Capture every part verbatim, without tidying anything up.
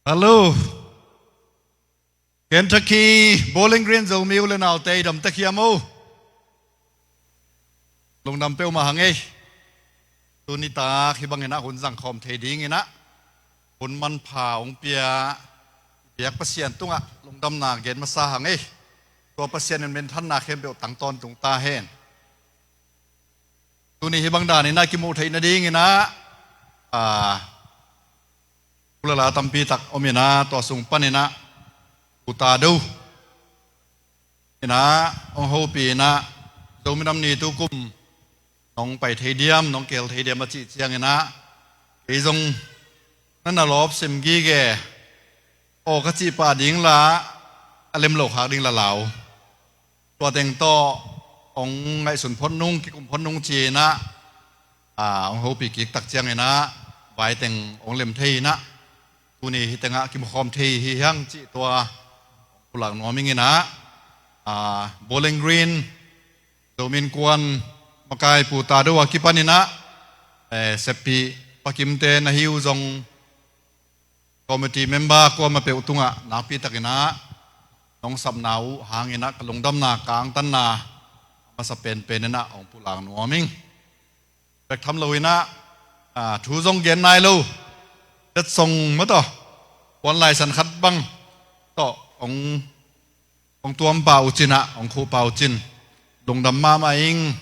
Hello. Kentucky, Bowling Green Zomi u le naute, i dam tek hiam o? Lungdam peuhmah hang ei. Tuni tak hih bangin ah hun zangkhawm thei dingin ah hun manpha hong pia biak Pasian tungah lungdamna gen masa hang ei. Tua Pasian in minthanna khempeuh tang tawntung ta hen. Tuni hih bang danin ah kimuh theih nadingin ah, aa, ulala tampi tak om in ah, tua sung panin ah Pu Ta Do in ah hong hopih in ah, Zomi Nam Ni tu kum nong pai thei diam, nong kihel thei diam a cih ciangin ah, kei zong na na lawp sim gige aw ka cih pah ding la, a lem lo khak ding la lau. Tua teng tawh hong ngaihsun phot nung, kikum phot nung ci-in ah, aa, hong hopih kik tak ciangin ah vai teng hong lem thei in ah, tuni hih tengah kimukhawm thei hi hang cih tua hong pulak nuam ing in ah, aa, Bowling Green Zomi Innkuan makai Pu Ta Do a kipan in ah, eh, seppih Pa Kimte na hi uh zong, committee member kuamah peuh tungah nakpi takin ah nong sapna uh hangin ah ka lungdamna, ka angtanna a masa penpen in ah hong pulak nuam ing. Bek tham lo in ah, aa, thu zong gen nai lo, letsong maw tawh, puan laisan khat bang tawh hong hong tuam pah uh cin ah, hong khuh pah uh cin, lungdam mahmah ing.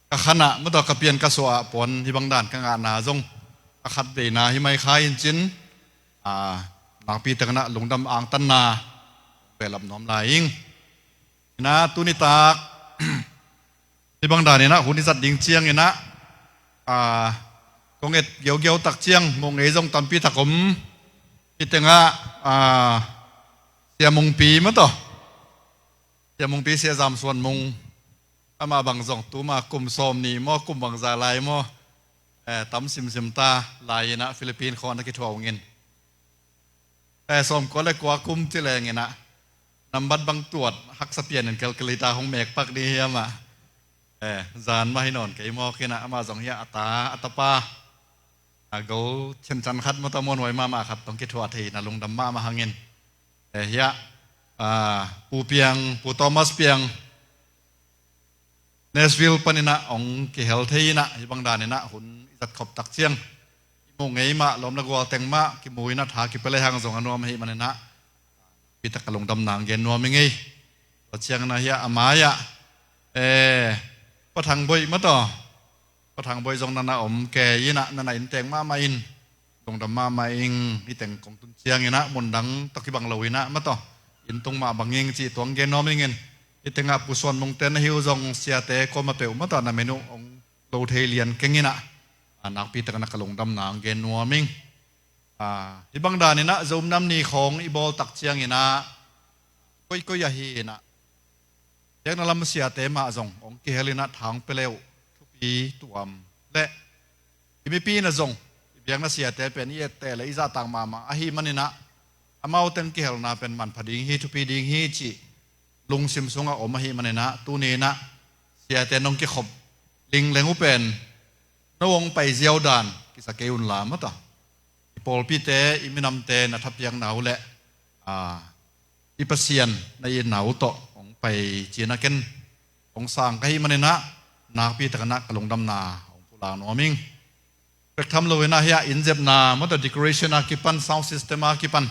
Ka khan ah maw tawh, ka pian ka suah ah puan hih bang dan ka ngahna zong a khat veina hi mai kha in cin, aa, nakpi takin ah lungdam angtanna behlap nuam lai ing. In ah tuni tak hih bang danin ah hun i zat ding ciangin ah, aa, kong et giaugiau tak ciang, mawh ngei zong tampi tak om. Hih tengah, aa, Sia Mungpi maw tawh, Sia Mungpi, Sia Zam Suan Mung, amah bang zong tuma kum sawm ni maw, kum bangza lai maw, eh, tam simsim ta lai in ah Philippine khawng na kithuah ung in. Eh, sawmkua le kua kum ci leng in ah, nambat bang tuat haksa pian in calculator hong mek pak ding hiam ah. Eh, zan mah hi nawn kei mawk in ah, amah zong hiah a ta, a tapa, a go chenchan khat maw tawh, muanhuai mahmah khat tawh kithuah thei in ah lungdam mahmah hang in. Eh, hiah, ah, Pu Piang, Pu Thomas Piang, Nashville panin ah hong kihel thei in ah, hih bang danin ah hun i zat khop tak ciang, i muh ngei mah, lawm le gual teng mah kimu in ah, tha kipia le hang zong a nuam ahih manin ah, pi tak ka lungdamna hong gen nuam ing ei. Tua ciangin ah hiah a mai-ah, eh, Pa Thang Boih maw tawh, Pa Thang Boih zong na na om kei in ah, na na inntek mahmah in, lungdam mahmah ing. Hih teng kong tun ciangin ah mundang tawh kibang lo in ah maw tawh, inn tung mah bang ing cih tua hong gen nuam ing in. Hih tengah Pu Suan Mungte na hi uh zong, siate kuamah peuh maw tawh, na min uh hong lo thei lian keng in ah, a, nakpi takin ah ka lungdamna hong gen nuam ing. A, hih bang danin ah Zomi Nam Ni khawng i bawl tak ciangin ah, koikoi ahi in ah, biakna lam siate mah zong hong kihel in ah, tha hong pia le uh thupi tuam leh, i mipi in ah zong i biakna siate pen i etteh leh i zahtak mahmah ahih manin ah, amau teng kihelna pen manpha ding hi, thupi ding hi cih lungsim sungah om ahih manin ah, tuni in ah siate nong kikhop lingleng uh pen no hong pai ziau dan kisa kei un la maw tawh, i pawlpite, i minamte na thapiakna uh leh, a, i Pasian na itna uh tawh hong pai ci-in ah ken hong sang ka hih manin ah, nakpi takin ah ka lungdamna hong pulak nuam ing. Bek tham lo in ah hiah inn zepna maw tawh, decoration a kipan, sound system a kipan,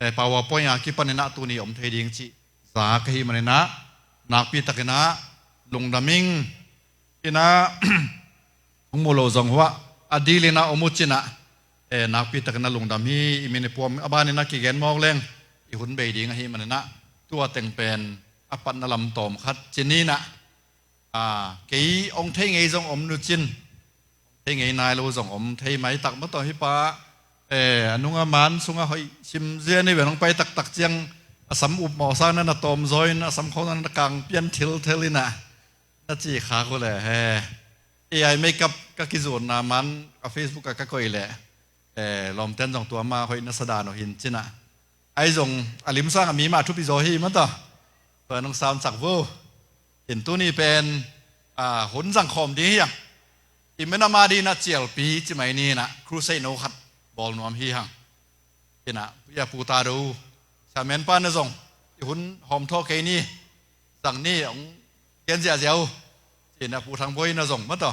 eh, PowerPoint a kipan in ah tuni om thei ding cih za ka hih manin ah, nakpi takin ah lungdam ing. In ah hong mu lo zong huah a dil in ah om uh cin ah, eh, nakpi takin ah lungdam hi. I min i puam a ban in ah kigen mawk leng i hun bei ding ahih manin ah, tua teng pen a patna lam tawm khat ci ni in ah, a, kei hong thei ngei zong om nu cin, hong thei ngei nai lo zong om thei mai tak maw tawh, hih pa, eh, a nungah man sungah hoih sim zia ni ve, hong pai taktak ciang a sam up mawhsa na na tawm zaw in, a sam khawng na na kang pian thilthel in ah, na ci khak uh leh, he, A I makeup ka kizutna man a Facebook ah ka koih leh, eh, lawmten zong tua mah hoih na sa dan uh hi in cin ah, ahi zong a limsang a mi mah thupi zaw hi maw tawh. Tua nong sam sak vo. In tuni pen, a, hun zangkhawm ding hi hang. I minam a dingin ah cialpi ci mai ni in ah, crusade no khat bawl nuam hi hang. Ina, ia Pu Ta Do, Chairman pa na zong, i hun hawm thawh kei ni, zang ni, hong gen ziahziah uh. Ina, Pu Thang Bawi na zong, mataw.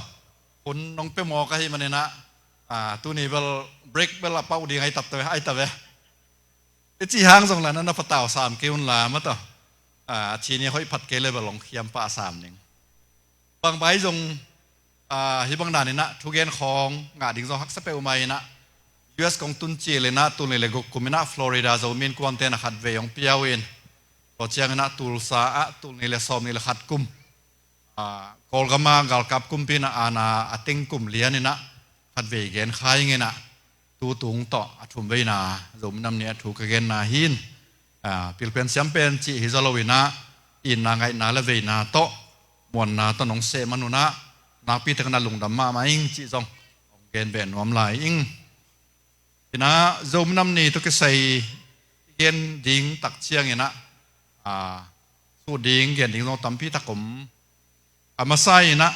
Hun nong pia mawk ahih maninah, ah, tuni bel break bel a pauh ding ai tap ta ve, ai ta ve. I cih hang zong la na na patau sam kei un la, mataw. Ah, a thini hoih phat kei le bel hong khiam pah sam ning. Bang bai zong, ah, hih bang daninah thugen khawng ngah ding zong haksa peuhmah inah, U S kong tun cil inah tul nih le guk kum inah Florida Zomi Innkuante na khatvei hong pia uh in, tua ciang inah Tulsa ah tul nih le sawm nih le khat kum, ah, Kawlgam ah galkap kumpi inah ana a teng kum lian inah khatvei gen kha ing inah, tu tung tawh a thumveina Zomi Nam Ni a thu ka genna hi in, ah, pilpen siampen cih hi zaw lo inah, itna ngaihna le veina tawh, muanna tawh nong seh man unah, nakpi takin a lungdam mahmah ing cih zong hong gen beh nuam lai ing. Inah Zomi Nam Ni tawh kisai i gen ding tak ciang inah, ah, sut ding gen ding zong tampi tak om. A masa inah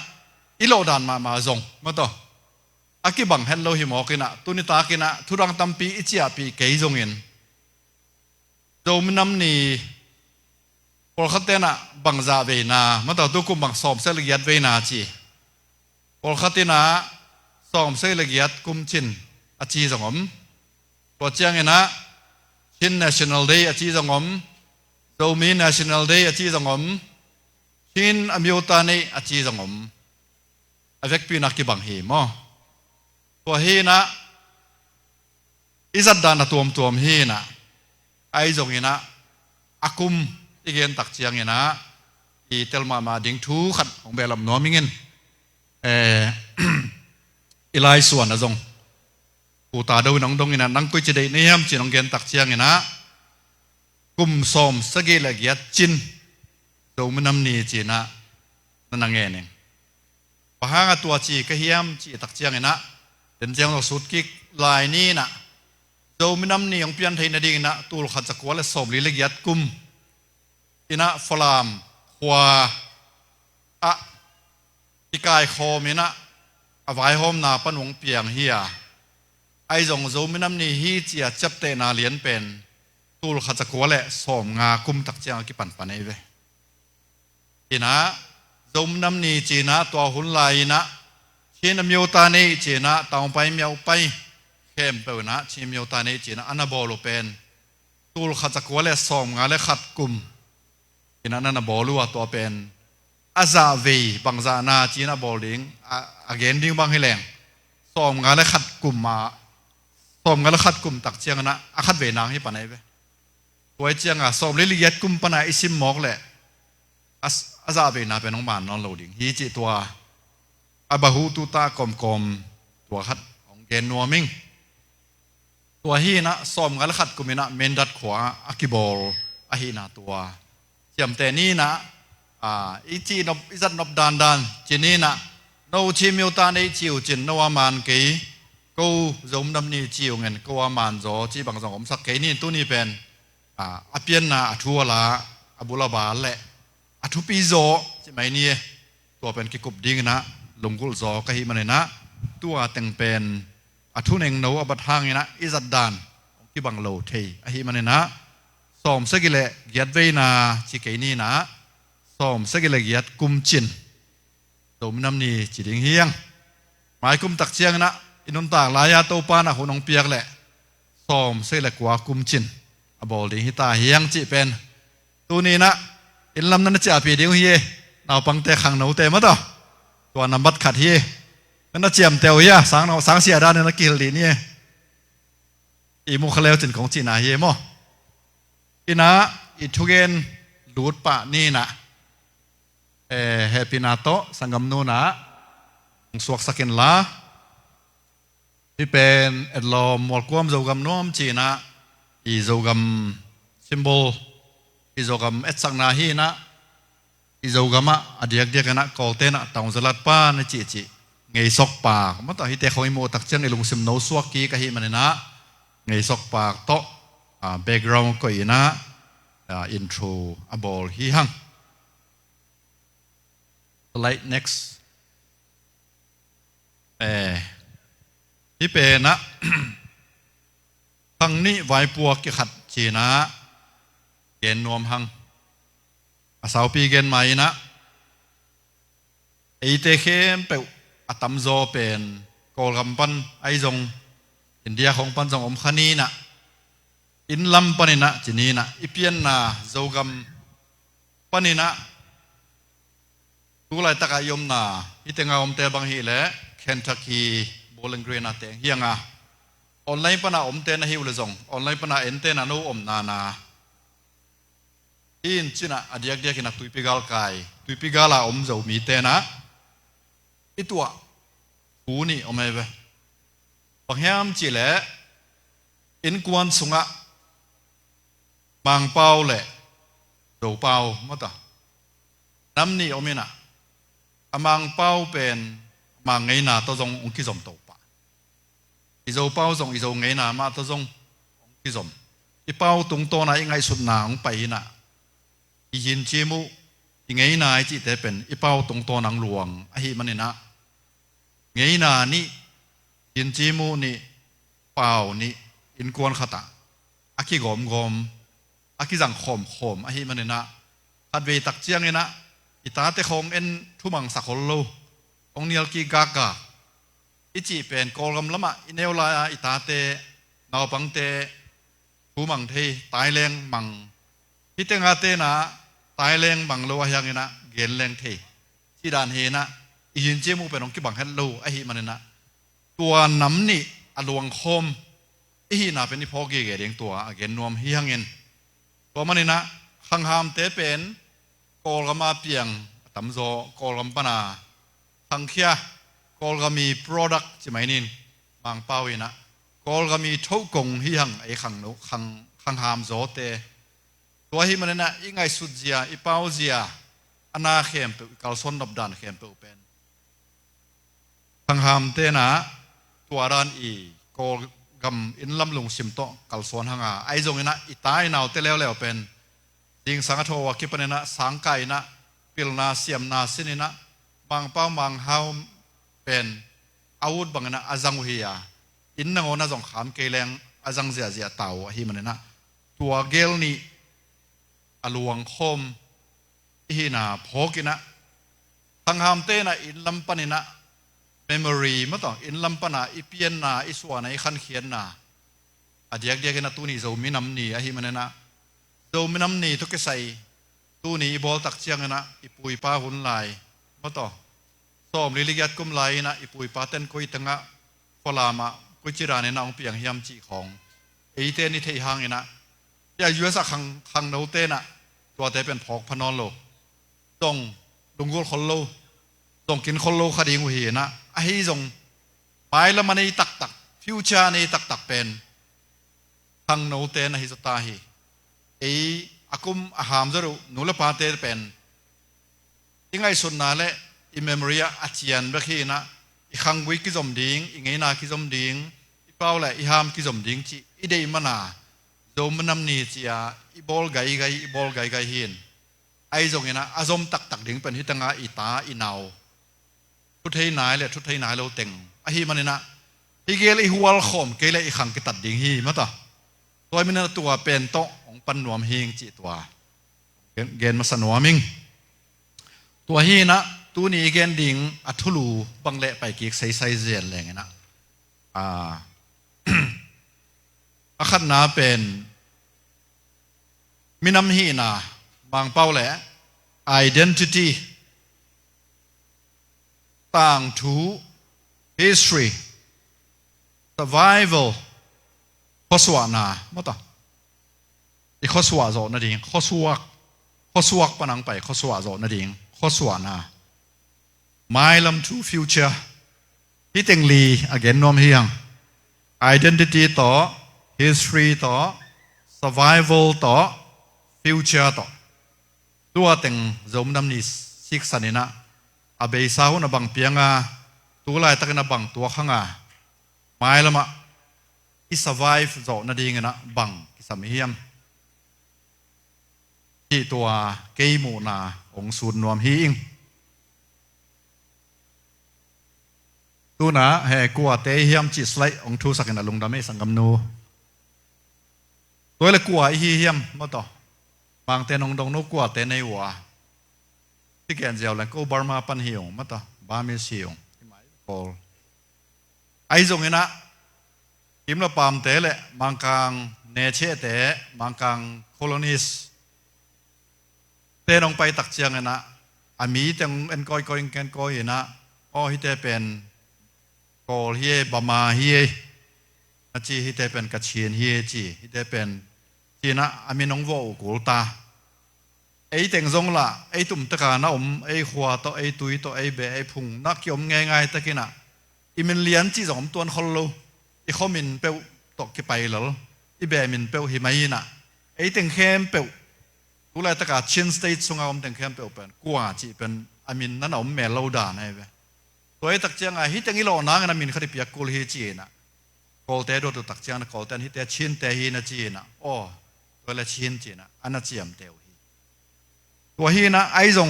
i lawhdan mahmah zong, mataw, a kibang het lo hi mawk inah, tuni tak inah thudang tampi i ciahpih kei zongin, Zomi Nam Ni pawlkhat inah bangzah veina, mataw, tu kum bang sawmsagih le giat veina ci. Pawlkhat inah sawmsagih le giat kum cin a ci zong om. Tua ciang inah Chin National Day a ci zong om, Zomi National Day a ci zong om, Chin Amyotha Day a ci zong om. A vekpi inah kibang hi maw. Tua hi inah i zatdan a tuamtuam hi inah, ahi zong inah a kum i gen tak ciang inah i tel mahmah ding thu khat hong behlap nuam ing in. Eh, i laisuan ah zong Pu Ta Do in hong dong inah, nang koici deih na hiam ci-in hong gen tak ciang inah, kum sawmsagih le giat cin Zomi Nam Ni ci inah na na ngen ing. Bang hang a tua ci ka hiam cih tak ciang inah, den ciang lo sut kik lai ni inah, Zomi Nam Ni hong pian theih nading inah tul khat za kua le sawmli le giat kum inah Falam khua ah i kaikhawm inah a vaihawmna pan hong piang hi a, ahi zong Zomi Nam Ni hi ci-a ciaptehna lianpen tul khat za kua le sawmnga kum tak ciang a kipanpan ahi ve. Inah Zomi Nam Ni ci inah tua hun lai inah Chin Amyotha Day ci inah Taungpai Myaungpai khempeuh inah Chin Amyotha Day ci inah a na bawl uh pen tul khat za kua le sawmnga le khat kum inah na na bawl uh a, tua pen a zahvei bangzahna ci inah bawl ding a, a gen ding bang hi leng, sawmnga le khat kum a, sawmnga le khat kum tak ciang inah a khatveina hong hi pan ahi ve. Tua hi ciang a sawmli le giat kum pan a i sim mawk leh a, a zahveina pen hong man nawn lo ding hi cih tua a bahutu ta kawmkawm tua khat hong gen nuam ing. Tua hi inah sawmnga le khat kum inah Mindat khua ah a kibawl ahihna tua ciamteh ni inah, ah, i cih nop, i zat nop dandan ci ni inah, no Chin Amyotha Day ci uh cin, no a man kei, ko Zomi Nam Ni ci uh ngen, ko a man zaw cih bang zong omsak kei ni in, tuni pen, ah, a pianna a thu a la, a bul a bal le a thupi zaw ci mai ni e. Tua pen kikup ding inah lunggulh zaw ka hih man inah, tua teng pen a thunengno a bat hang inah i zatdan hong kibang lo thei ahih man inah, sawmsagih le giat veina ci kei ni inah, sawmsagih le giat kum cin Zomi Nam Ni ci ding hi hang. Mai kum tak ciang inah i nuntak lai-a Topa inah hun hong piak leh sawmsagih le kua kum cin a bawl ding hi ta hi hang cih pen tuni inah inn lam na na ciahpih ding uh hi e. Naupangte, khangnote mataw, tua nambat khat hi e. Na na ciamteh uh hi a, sang no, sang sia dan na kihilh dih ni e. I muh kha leu cin kong cihna hi e maw. Inah i thugen lut pah ni inah, eh, hehpihna tawh sanggamnu inah hong suaksak inla, hih pen etlawm mualkuam Zogam nuam ci inah, i Zogam symbol, i Zogam etsakna hi inah, i Zogam ah a diakdiak inah Kawlte inah taungzalat pan i cihcih ngeisok pak mataw, hihte khawng i muh tak ciang i lungsim no suak kik ahih man inah ngeisok pak tawh, ah, background koih inah, ah, intro a bawl hi hang. Slide next. Eh, hih pen ah Khang nih vaipuak kikhat cinah gen nuam hang. A saupi gen mai inah eite khempeuh a tamzaw pen Kawlgam pan ahi zong India khawng pan zong om kha ni inah, inn lam paninah ci ni inah, i pianna Zogam paninah tu laitakah i omna hitenga omte bang hileh Kentucky Bowling Green a teng hianga online pana omte na hi uh le zong online pana ente na no omna na hi in cinah a diakdiakinah tuipi galkai, tuipi gala om Zomi tenah i tuah thu nih om ei ve. Bang hiam cihleh innkuan sungah Mangpau le Zopau mata nam nih om inah, a Mangpau pen a Mang ngeina tawh zong hong kizom to pah. I Zopau zong i Zo ngeina mah tawh zong hong kizom. I pau tungtawna i ngaihsutna hong pai inah, i hincim uh, i ngeina i cihte pen i pau tungtawna hong luang ahi maninah, ngeina nih, hincim uh nih, pau nih, innkuan khatah a kigawmgawm, a kizang khawmkhawm ahi maninah, khatvei tak cianginah i tate khawng en thumangsak hol lo, hong nialkik gakgak i cih pen Kawlgam lamah i neu lai-a i tate, naupangte thumang thei, taileng mang, hitenga tenah taileng mang lo ahi hanginah genleng thei cih dan hinah, i hincim uh pen hong kibang het lo ahi maninah, tua nam nih a luangkhawm i hihna pen i phawk gige ding tua a gen nuam hi hangin. Tua maninah khanghamte pen Kawlgama piang a tamzaw Kawlgam pana khangkhia, Kawlgami product ci mai nin, Mangpau inah Kawlgami thokong hi hang ei khang no, khang, khangham zawte. Tua hi maninah i ngaihsut zia, i pau zia, a na khempeuh, i kalsuan nopdan khempeuh pen khanghamte na tua dan i Kawlgam inn lam lungsim tawh kalsuan hanga, ahi zonginah i ta i naute leuleu pen zingsang a thaw a kipaninah sangkah inah pilna siamna sininah Mangpau Manghau pen a ut banginah a zang uh hi a, inn nangawnah zong kham kei leng a zang ziahziah ta uh ahi maninah tua gel nih a luangkhawm i hihna phawkinah, khanghamte inah inn lam paninah memory mataw, inn lam pana i pianna, i suahna, i khankhiatna a diakdiakinah tuni Zomi Nam Ni ahi maninah, Zomi Nam Ni tawh kisai tuni i bawl tak cianginah i pu i pa hun lai mataw, sawmli le giat kum lai inah i pu i pa ten koi tengah Falamah koi ci daninah hong piang hiam cih khawng eite ni theih hanginah, cia U S a khang, khangnote inah tuate pen phawk pha nawn lo. Zong lunggulh khol lo, zong kin khol lo kha ding uh hi inah, ahi zong mailam a nei taktak, future a nei taktak pen khangnote na hi zaw ta hi. Ei a kum a ham zaw uh nu le pate pen i ngaihsutna le i memory ah a cian bek hi inah, i khanggui kizom ding, i ngeina kizom ding, i pau le i ham kizom ding cih i deih mana Zomi Nam Ni cia i bawl gaigai, i bawl gaigai hi in. Ahi zonginah a zom taktak ding pen hi tengah i ta i nau thuthei nai le thuthei nai lo teng ahi maninah, hi gel i hual khawm kei le i khang kitat ding hi mata. Tua hi maninah tua pen tawh hong pan nuam hing cih tua gen, gen masa nuam ing. Tua hi inah tuni i gen ding a thulu bang leh paikik seisai zen lenginah, a, a khatna pen minam hihna, Mangpau le identity, tangthu, history, survival, khuasuahna mata. I khuasuah zawh nading, khuasuak, khuasuak panang pai, khuasuah zawh nading, khuasuahna. Mailam thu future, hi teng li a gen nuam hi hang. Identity tawh, history tawh, survival tawh, future tawh. Tua teng Zomi Nam Ni siksan inah, a beisa hun a bang pianga, tu laitakin a bang tuak hanga, mailamah i survive zawh nadinginah bang kisam i hiam? Cih tua kei muhna hong sut nuam hi ing. Tuna he kuate hiam cih slide hong thusakin a lungdam ei sanggamnu. Tua le kua i hi hiam, mataw? Mangte nong dong no kuate nei uh a. Ti ken ziau leng ko Burma pan hi ung, mataw. Burmese hi ung. Hi mai Kawl. Ahi zongin ah, kim le paamte le Mangkang nechehte, Mangkang colonies te nong pai tak ciangin ah, a mi teng en kawikawi, en kawikawi in ah, aw, hihte pen Kawl hi e, Bama hi e, na ci, hihte pen Kachin hi e ci, hihte pen ci-in ah a min hong vawh uh kul ta. Ei teng zong lah, ei tumtaka na om, ei khua tawh, ei tui tawh, ei beh, ei phung na kiom ngeingai takin ah, i min lian cih zong om tuan khol lo. I khuamin peuh tawh kipai lel, i beh min peuh hi mai in ah, ei teng khempeuh, tu laitaka Chin State sunga om teng khempeuh pen kua cih pen a min na na om mel lo dan ahi ve. Tua hi tak cianga, hih teng i lawh nangin a min khat i piak kul hi ci-in ah, Kawlte duat uh tak ciangin ah, Kawlten hihte Chinte hi na ci-in ah, aw, tua le Chin ci-in ah a na ciamteh uh hi. Tua hi in ah, ahi zong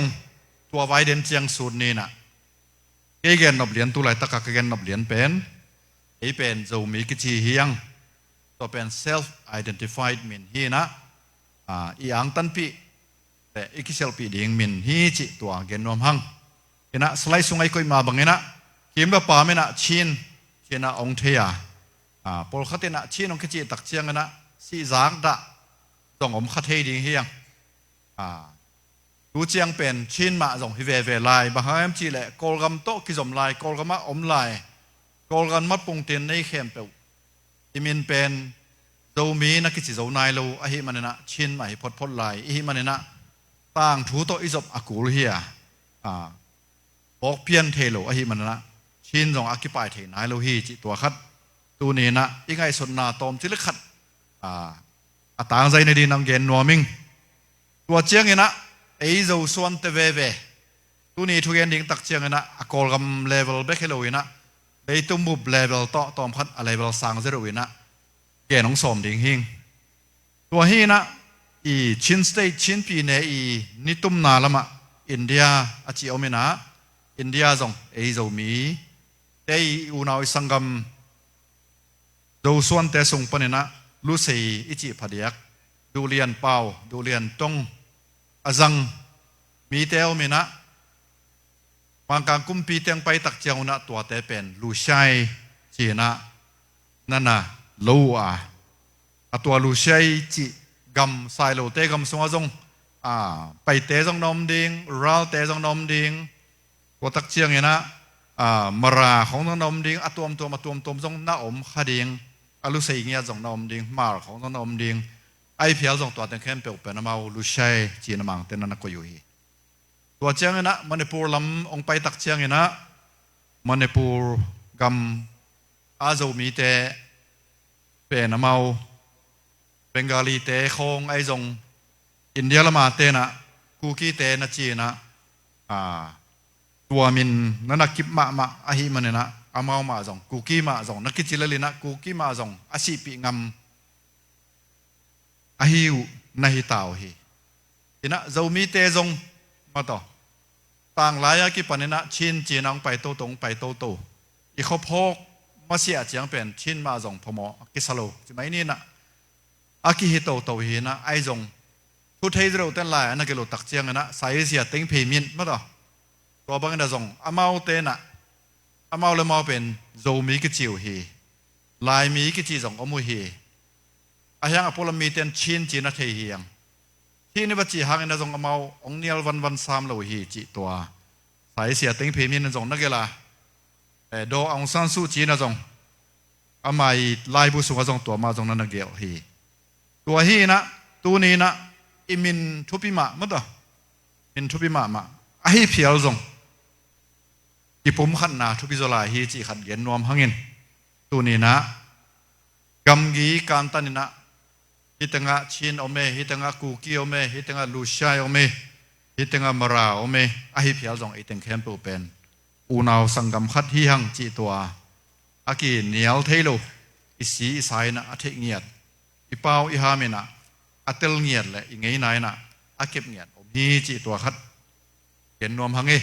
tua vai den ciang sut ni in ah, kei gen nop lian, tu laitaka ka gen nop lian pen, ei pen Zomi kici hi hang. Tua pen self identified min hi in ah, a, i angtanpih le i kisialhpih ding min hi cih tua gen nuam hang. In ah, slide sung ah i koih mah bangin ah, kim le paam in ah Chin ci-in ah hong thei a, a, pawlkhat in ah Chin hong kicih tak ciangin ah sihzak dah zong om kha thei ding hi hang. A, tu ciang pen Chin mah zong hi veve lai, bang hang hiam cih leh Kawlgam tawh kizom lai, Kawlgam ah om lai, Kawlgam ah pungtin nei khempeuh i min pen Zomi na kici zo nai lo ahih manin ah, Chin mah hi photphot lai i hih manin ah, tangthu tawh i zop a kul hi a, a, bawk pian thei lo ahih manin ah, Chin zong a kipai thei nai lo hi cih tua khat tuni in ah i ngaihsutna tawmcik le khat, a, a tangzai nadingin hong gen nuam ing. Tua ciangin ah, ei Zosuante veve, tuni thugen ding tak ciangin ah, a Kawlgam level bek hi lo in ah, leitung bup level tawh tawmkhat a level sang zet uh in ah, gen hong sawm ding hi ing. Tua hi in ah, i Chin State, Chin pi ne i nitumna lamah India a cih om in ah, India zong ei Zomite i unau i sanggam Zosuante sung panin ah Lusei i cih phadiak, Duhlian Pau, Duhlian Tong a zang mite om in ah, Mangkang kumpi teng pai tak ciang un ah tuate pen Lushai ci-in ah na na lo uh a. A tua Lushai cih gam, Sailote gam sungah zong, a, Paite zong na om ding, Ralte zong na om ding, tua tak ciangin ah, a, Mara khawng zong na om ding, a tuamtuam, a tuamtuam zong na om kha ding, a Lusei ngiat zong na om ding, Hmar khawng zong na om ding, ahi phial zong tua teng khempeuh pen amau Lushai ci-in a Mangte na na koih uh hi. Tua ciangin ah Manipur lam hong pai tak ciangin ah, Manipur gam a Zomite pen amau Bengalite khawng ahi zong, India lamate in ah Kukite na ci-in ah, a, tua min na na kip mahmah ahih manin ah, amau mah zong, Kuki mah zong na kici lel in ah, Kuki mah zong a sihpih ngam ahi uh na hi ta uh hi. In ah Zomite zong, mataw, tanglai a kipan in ah Chin ci-in ah hong pai toto, hong pai toto. I khuaphawk masiah ciang pen Chin mah zong phamawh a kisa lo ci mai ni in ah, a kihi toto hi in ah, ahi zong, thu thei zereuhten lai a na gelh uh tak ciangin ah, Saizia Tengphei Min, mataw, tua bangin ah zong amaute in ah, amau le amau pen Zomi kici uh hi. Laimi kici zong om uh hi. Ahi hang a pualam mite in Chin ci-in a thei hi hang. Chin i va cih hangin ah zong amau hong nial vanvan sam lo hi cih tua Saizia Tengphei Min in zong na gelh a, eh, Daw Aung San Suu Kyi in ah zong, ama i laibu sungah zong tua mah zong na na gelh hi. Tua hi in ah, tuni in ah, i min thupi mahmah, mataw, min thupi mahmah, ahi phial zong kipumkhatna thupi zaw lai hi cih khat gen nuam hangin, tuni in ah, gamgi kantan in ah, hih tengah Chin om e, hih tengah Kuki om e, hih tengah Lushai om e, hih tengah Mara om e, ahi phial zong ei teng khempeuh pen unau sanggam khat hi hang cih tua a kinial thei lo, i si i sa in ah a theih ngiat, i pau i ham in ah a tel ngiat le i ngeina in ah a kep ngiat om hi cih tua khat gen nuam hang hi.